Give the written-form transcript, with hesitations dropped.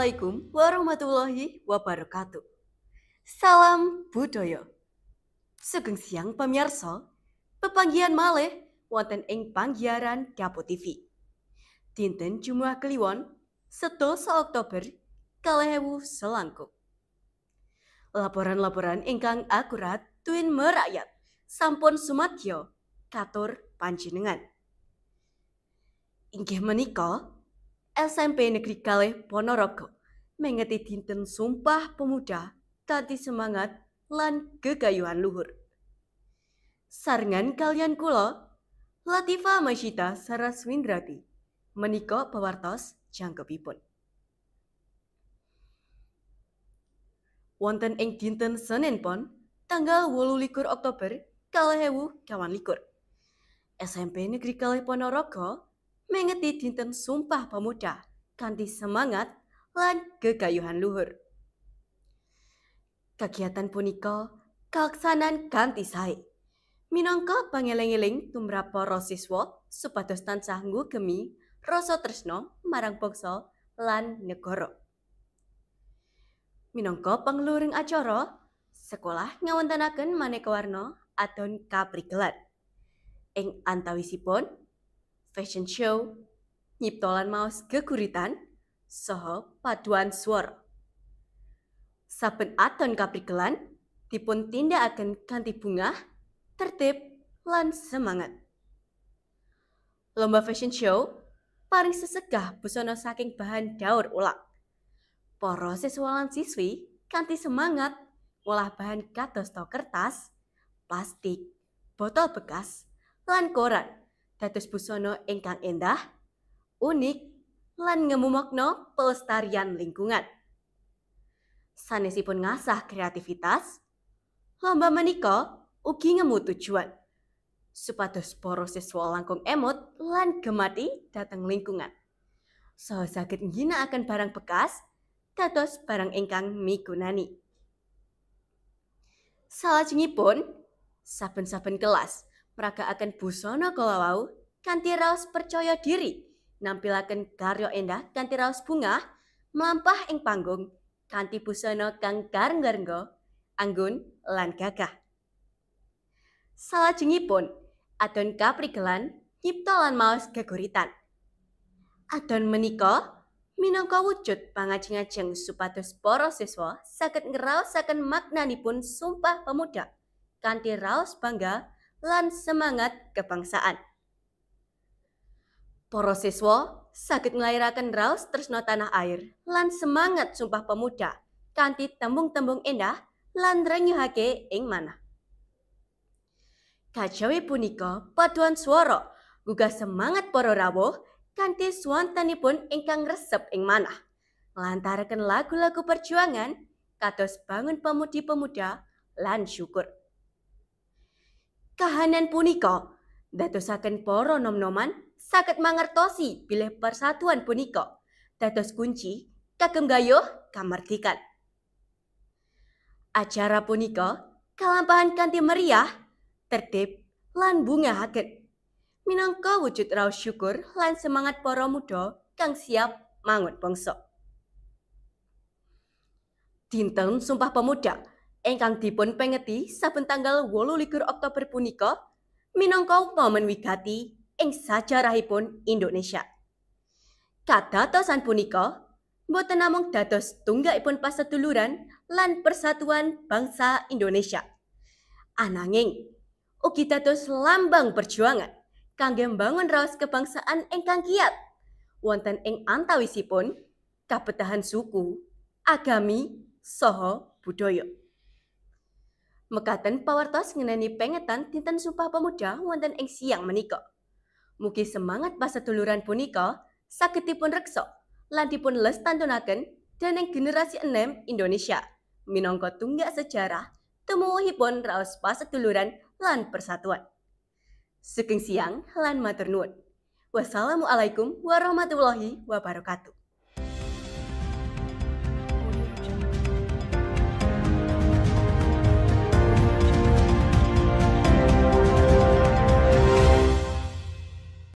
Assalamualaikum warahmatullahi wabarakatuh. Salam budaya. Sugeng siang pamirsa, pepanggihan malih wonten ing panggiaran Dapo TV. Dinten Jumat Kliwon, 10 Oktober 2021. Laporan-laporan ingkang akurat tuwin merakyat sampun sumadyo katur panjenengan. Inggih menika SMP Negeri Kalih Ponorogo mengeti dinten Sumpah Pemuda kanthi semangat lan gegayuhan luhur. Sarengan kalian kula Latifa Masyita Saraswindrati menika pawartos jangkepipun. Wonten ing dinten Senin Pon tanggal 28 Oktober 2022. SMP Negeri Kalih Ponorogo mengeti dinten Sumpah Pemuda kanthi semangat lan gegayuhan luhur. Kegiatan punika kalaksanan kanthi sae. Minangka pangeling-eling tumrap para siswa supados tansah ngugemi rasa tresna marang bangsa lan negara. Minangka pangluhuring acara, sekolah ngawontenaken maneka warna adon kaprigelan. Ing antawisipun fashion show, nyipta lan maos geguritan, saha paduan swara. Saben adon kaprigelan dipun tindakaken kanthi bungah, tertib, lan semangat. Lomba fashion show paring sesegah busana saking bahan daur ulang. Para siswa lan siswi kanthi semangat ngolah bahan kadosta kertas, plastik, botol bekas, lan koran dados busana ingkang endah, unik, lan ngemu makna pelestarian lingkungan. Sanesipun ngasah kreativitas, lomba menika ugi ngemu tujuan supados para siswa langkung emut lan gemati dhateng lingkungan. Saha saged ngginakaken barang bekas dados barang ingkang migunani. Salajengipun, saben-saben kelas mragakaken busana kala wau kanthi raos percaya diri, nampilaken karya endah kanthi raos bungah, mlampah ing panggung kanthi busana kang karengga-rengga, anggun lan gagah. Salajengipun, adon kaprigelan nyipta lan maos geguritan. Adon menika minangka wujud pangajeng-ajeng supados para siswa saged ngraosaken maknanipun Sumpah Pemuda kanthi raos bangga lan semangat kebangsaan. Para siswa saged nglairaken raos tresna tanah air lan semangat Sumpah Pemuda kanthi tembung-tembung endah lan ngrenyuhake ing manah. Kajawi punika paduan swara gugah semangat para rawuh kanthi swantenipun ingkang resep ing manah, nglantaraken lagu-lagu perjuangan kados Bangun Pemudi Pemuda lan Syukur. Kahanan punika ndadosaken para nom-noman saged mangertosi bilih persatuan punika dados kunci kagem gayuh kamardikan. Acara punika kalampahan kanthi meriah, tertib, lan bungahaken. Minangka wujud raos syukur lan semangat para muda kang siap mangun bangsa. Dinten Sumpah Pemuda ingkang dipun pengeti saben tanggal 28 Oktober punika minangka momen wigati ing sajarahipun Indonesia. Kadatosan punika boten namung dados tunggakipun paseduluran lan persatuan bangsa Indonesia. Ananging ugi dados lambang perjuangan kangge mbangun raos kebangsaan ingkang kiat wonten ing antawisipun kabetahan suku, agami, saha budaya. Mekaten pawartos ngenani pengetan dinten Sumpah Pemuda wonten ing siang menika. Mugi semangat paseduluran punika saged dipun reksa lan dipun lestantunaken dening generasi enem Indonesia minangka tunggak sejarah tumuwuhipun raos paseduluran lan persatuan. Sugeng siang lan matur nuwun. Wassalamualaikum warahmatullahi wabarakatuh.